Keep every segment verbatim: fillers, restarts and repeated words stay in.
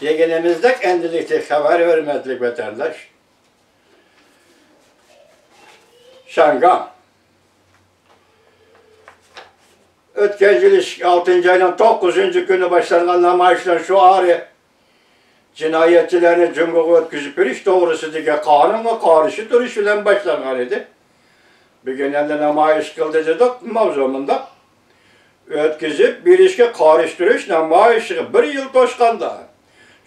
دېگىنىمىزدەك ئەمدىلىكتىكى خەۋەر، ھۆرمەتلىك ۋەتەنداش. شياڭگاڭ. ئۆتكەن يىل ئالتىنچى ئاينىڭ توققۇزىنچى كۈنى باشلانغان نامايىشنىڭ شوئارى جىنايەتچىلەرنى جۇڭگوغا ئۆتكۈزۈپ بېرىش توغرىسىدىكى قانۇنغا قارشى تۇرۇش بىلەن باشلانغان ئىدى. بۈگۈن ئەمدى نامايىش قىلدى دېدۇق. ماۋزۇ مۇنداق. ئۆتكۈزۈپ بېرىشكە قارشى تۇرۇش نامايىشىغا بىر يىل توشقاندا،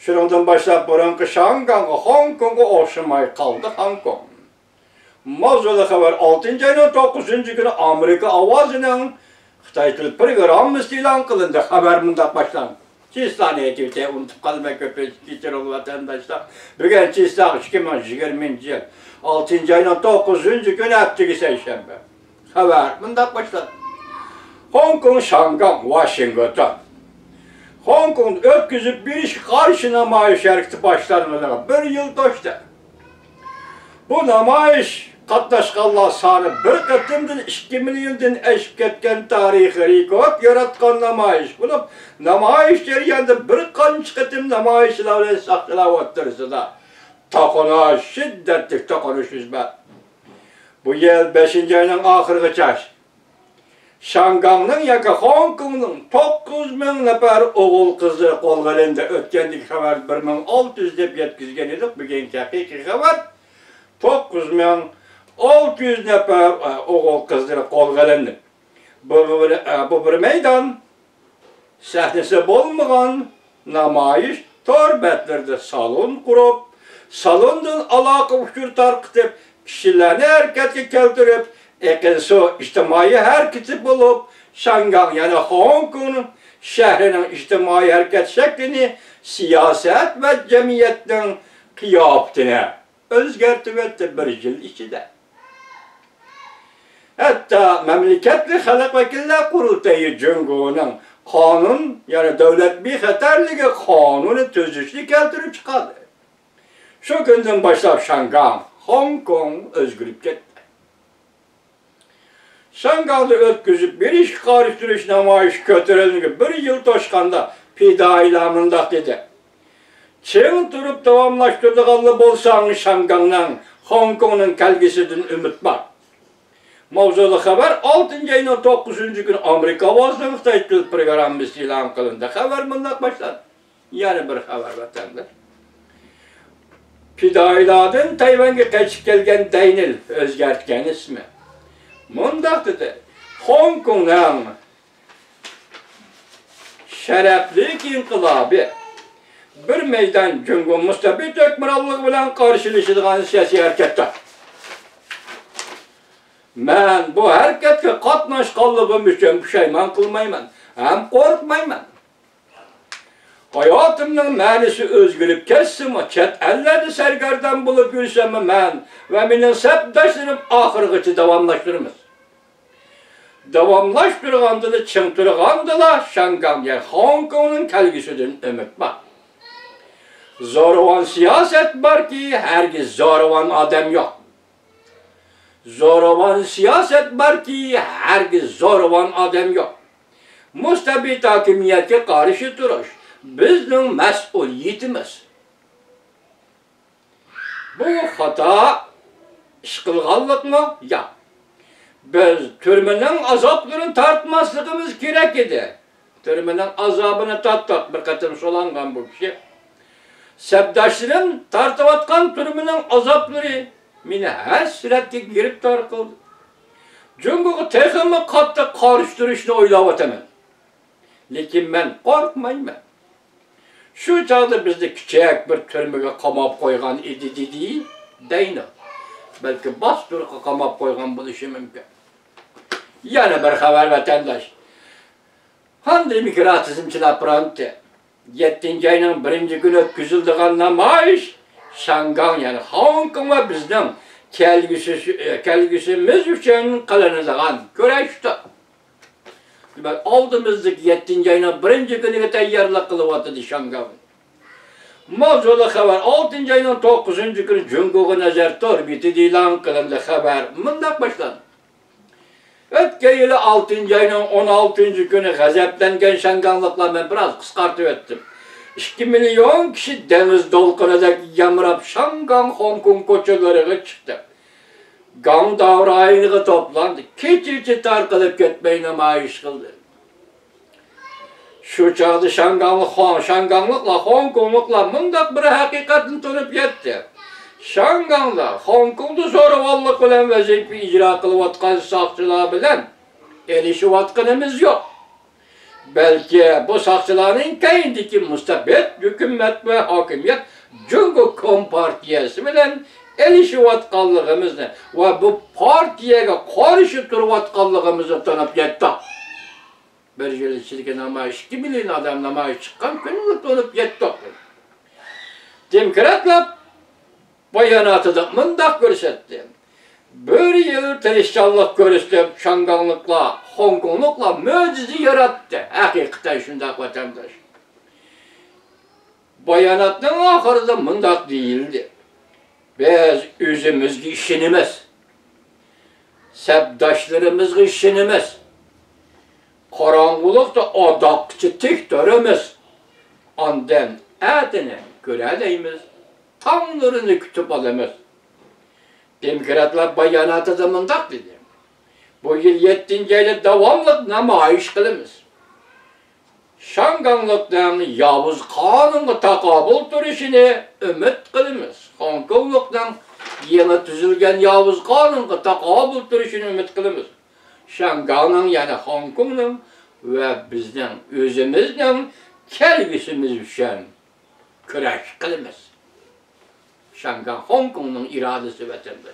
شۇنىڭدىن باشلاپ بۇرۇنقى شياڭگاڭغا، خوڭكوڭغا ئوخشىماي قالدى خوڭكوڭ. ماۋزۇلۇق خەۋەر. ئالتىنچى ئاينىڭ توققۇزىنچى كۈنى ئامېرىكا ئاۋازىنىڭ خىتاي تىل پروگراممىسى ئېلان قىلىندى. خەۋەر مۇنداق باشلاندى. چىسلانى ئېيتىۋېتەي، ئۇنتۇپ قالماي، كۆپىنچە كەچۈرۈڭ ۋەتەنداشلار. بۈگۈن چىسلا ئىككى مىڭ يىگىرمىنچى يىل ئالتىنچى ئاينىڭ توققۇزىنچى كۈنى، ھەپتىگە سەيشەنبە. خەۋەر مۇنداق باشلاندى. خوڭكوڭ، شياڭگاڭ، ۋاشىنگتون. خوڭكوڭدا ئۆتكۈزۈپ بېرىشكە قارشى نامايىش ھەرىكىتى باشلانغىلى بىر يىل توشتى. بۇ نامايىش قاتناشقانلار سانى بىر قېتىمدىن ئىككى مىليوندىن ئېشىپ كەتكەن تارىخىي رېكورت ياراتقان نامايىش بولۇپ، نامايىش جەريانىدا بىر قانچە قېتىم نامايىشچىلار بىلەن ساقچىلار ئوتتۇرىسىدا توقۇنۇش، شىددەتلىك توقۇنۇش يۈز بەردى. بۇ يىل بەشىنچى ئاينىڭ ئاخىرىغىچە شياڭگاڭنىڭ ياكى خوڭكوڭنىڭ توققۇز مىڭ نەپەر ئوغۇل قىزلىرى قولغا ئېلىندى. ئۆتكەندىكى خەۋەر بىر مىڭ ئالتە يۈز دەپ يەتكۈزگەن ئىدۇق. بۈگۈنكى ھەقىقىي خەۋەر توققۇز مىڭ ئالتە يۈز نەپەر، ئە، ئوغۇل قىزلىرى قولغا ئېلىندى. بۇ، بۇ، بۇ، ئە، بۇ بىر مەيدان سەھنىسى بولمىغان نامايىش تور بەتلىرىدە سالون قۇرۇپ، سالوندىن ئالاقە ئۇچۇرى تارقىتىپ، كىشىلەرنى ھەرىكەتكە كەلتۈرۈپ، ئېقىن سۇ ئىجتىمائىي ھەرىكىتى بولۇپ، شياڭگاڭ، يەنى خوڭكوڭ شەھىرىنىڭ ئىجتىمائىي ھەرىكەت شەكلىنى، سىياسەت ۋە جەمئىيەتنىڭ قىياپىتىنى ئۆزگەرتىۋەتتى بىر يىل ئىچىدە. ھەتتا مەملىكەتلىك خەلق ۋەكىللەر قۇرۇلتىيى جۇڭگونىڭ قانۇن، يەنى دۆلەت بىخەتەرلىكى قانۇنى تۈزۈشنى كەلتۈرۈپ چىقاردى. شۇ كۈندىن باشلاپ شياڭگاڭ، خوڭكوڭ ئۆزگىرىپ كەتتى. شياڭگاڭدا ئۆتكۈزۈپ بېرىشكە قارشى تۇرۇش نامايىشى كۆتۈرۈلگىلى بىر يىل توشقاندا پىدائىيلار مۇنداق دېدى: «چىڭ تۇرۇپ داۋاملاشتۇرىدىغانلا بولساڭ، شياڭگاڭنىڭ، خوڭكوڭنىڭ كەلگۈسىدىن ئۈمىد بار.» ماۋزۇلۇق خەۋەر. ئالتىنچى ئاينىڭ توققۇزىنچى كۈنى ئامېرىكا ئاۋازىنىڭ خىتاي تىل پروگراممىسى ئېلان قىلىندى. خەۋەر مۇنداق باشلاندى. يەنە بىر خەۋەر، ۋەتەنداش. پىدائىيلاردىن تەيۋەنگە قېچىپ كەلگەن دەينىل، ئۆزگەرتكەن ئىسمى، مۇنداق دېدى: «خوڭكوڭنىڭ شەرەپلىك ئىنقىلابى بىر مەيدان جۇڭگو مۇستەبىت ھۆكۈمرانلىقى بىلەن قارشىلىشىدىغان سىياسىي ھەرىكەتتۇر. مەن بۇ ھەرىكەتكە قاتناشقانلىقىم ئۈچۈن پۇشايمان قىلمايمەن ھەم قورقمايمەن. ھاياتىمنىڭ مەنىسى ئۆزگىرىپ كەتسىمۇ، چەت ئەللەردە سەرگەردان بولۇپ يۈرسەممۇ، مەن ۋە مېنىڭ سەپداشلىرىم ئاخىرغىچە داۋاملاشتۇرىمىز. داۋاملاشتۇرغاندىلا، چىڭ تۇرغاندىلا، شياڭگاڭ، يەنى خوڭكوڭنىڭ كەلگۈسىدىن ئۈمىد بار. زورىۋان سىياسەت باركى، ھەرگىز زورىۋان ئادەم يوق. زورىۋان سىياسەت باركى، ھەرگىز زورىۋان ئادەم يوق. مۇستەبىت ھاكىمىيەتكە قارشى تۇرۇش بىزنىڭ مەسئۇلىيىتىمىز.» بۇ خاتا ئىش قىلغانلىقمۇ؟ ياق. بىز تۈرمىنىڭ ئازابلىرىنى تارتماسلىقىمىز كېرەك ئىدى. تۈرمىنىڭ ئازابىنى تارتتۇق، بىر قېتىم سولانغان بۇ كىشى. سەپداشلىرىم تارتىۋاتقان تۈرمىنىڭ ئازابلىرى مېنى ھەسرەتكە گىرىپتار قىلدى. جۇڭگوغا تېخىمۇ قاتتىق قارشى تۇرۇشنى ئويلاۋاتىمەن. لېكىن مەن قورقمايمەن. شۇ چاغدا بىزنى كىچىك بىر تۈرمىگە قاماپ قويغان ئىدى، دېدى دەينىل. بەلكى باستۇرۇققا قاماپ قويغان بولۇشى مۇمكىن. يەنە بىر خەۋەر، ۋەتەنداش. پان دېموكراتىزمچىلار فرونتى. يەتتىنچى ئاينىڭ بىرىنچى كۈنى ئۆتكۈزۈلىدىغان نامايىش شياڭگاڭ، يەنى خوڭكوڭ ۋە بىزنىڭ كەلگۈسى، كەلگۈسىمىز ئۈچۈن قىلىنىدىغان كۈرەشتۇر. دېمەك، ئالدىمىزدىكى يەتتىنچى ئاينىڭ بىرىنچى كۈنىگە تەييارلىق قىلىۋاتىدۇ شياڭگاڭ. ماۋزۇلۇق خەۋەر. ئالتىنچى ئاينىڭ توققۇزىنچى كۈنى جۇڭگوغا نەزەر تور بېتىدە ئېلان قىلىندى. خەۋەر مۇنداق باشلاندى. ئۆتكەن يىلى ئالتىنچى ئاينىڭ ئون ئالتىنچى كۈنى غەزەپلەنگەن شياڭگاڭلىقلار، مەن بىراز قىسقارتىۋەتتىم، ئىككى مىليون كىشى دېڭىز دولقۇنىدەك يامراپ شاڭگاڭ، خوڭكوڭ كوچىلىرىغا چىقتى. گاڭداۋ رايونىغا توپلاندى. كېچىچە تارقىلىپ كەتمەي نامايىش قىلدى. شۇ چاغدا شاڭگاڭلىق، خوڭ-، شاڭگاڭلىقلار، خوڭكوڭلۇقلار مۇنداق بىر ھەقىقەتنى تونۇپ يەتتى. شاڭگاڭدا، خوڭكوڭدا زورىۋاللىق بىلەن ۋەزىپە ئىجرا قىلىۋاتقان ساقچىلار بىلەن ئېلىشىۋاتقىنىمىز يوق. بەلكى بۇ ساقچىلارنىڭ كەينىدىكى مۇستەبىت ھۆكۈمەت ۋە ھاكىمىيەت جۇڭگو كومپارتىيەسى بىلەن ئېلىشىۋاتقانلىقىمىزنى ۋە بۇ پارتىيەگە قارشى تۇرۇۋاتقانلىقىمىزنى تونۇپ يەتتۇق. بىر يىل ئىچىدىكى نامايىش، ئىككى مىليون ئادەم نامايىش چىققان كۈننى تونۇپ يەتتۇق. دېموكراتلار باياناتىدا مۇنداق كۆرسەتتى: بىر يىل تىرىشچانلىق كۆرسىتىپ، شاڭگاڭلىقلار، خوڭكوڭلۇقلار مۆجىزە ياراتتى. ھەقىقەتەن شۇنداق، ۋەتەنداش. باياناتنىڭ ئاخىرىدا مۇنداق دېيىلدى: بىز ئۆزىمىزگە ئىشىنىمىز، سەپداشلىرىمىزغا ئىشىنىمىز. قاراڭغۇلۇقتا ئاداققىچە تىك تۇرىمىز. ئاندىن ئەتىنى كۆرەلەيمىز. تاڭ نۇرىنى كۈتۈپ ئالىمىز. دېموكراتلار باياناتىدا مۇنداق دېدى: بۇ يىل يەتتىنچى ئايدا داۋاملىق نامايىش قىلىمىز. شاڭگاڭلىقنىڭ ياۋۇز قانۇنغا تاقابىل تۇرۇشىنى ئۈمىد قىلىمىز. خوڭكوڭلۇقنىڭ يېڭى تۈزۈلگەن ياۋۇز قانۇنغا تاقابىل تۇرۇشىنى ئۈمىد قىلىمىز. شاڭگاڭنىڭ، يەنى خوڭكوڭنىڭ ۋە بىزنىڭ ئۆزىمىزنىڭ كەلگۈسىمىز ئۈچۈن كۈرەش قىلىمىز. شاڭگاڭ خوڭكوڭنىڭ ئىرادىسى ۋەتەندە.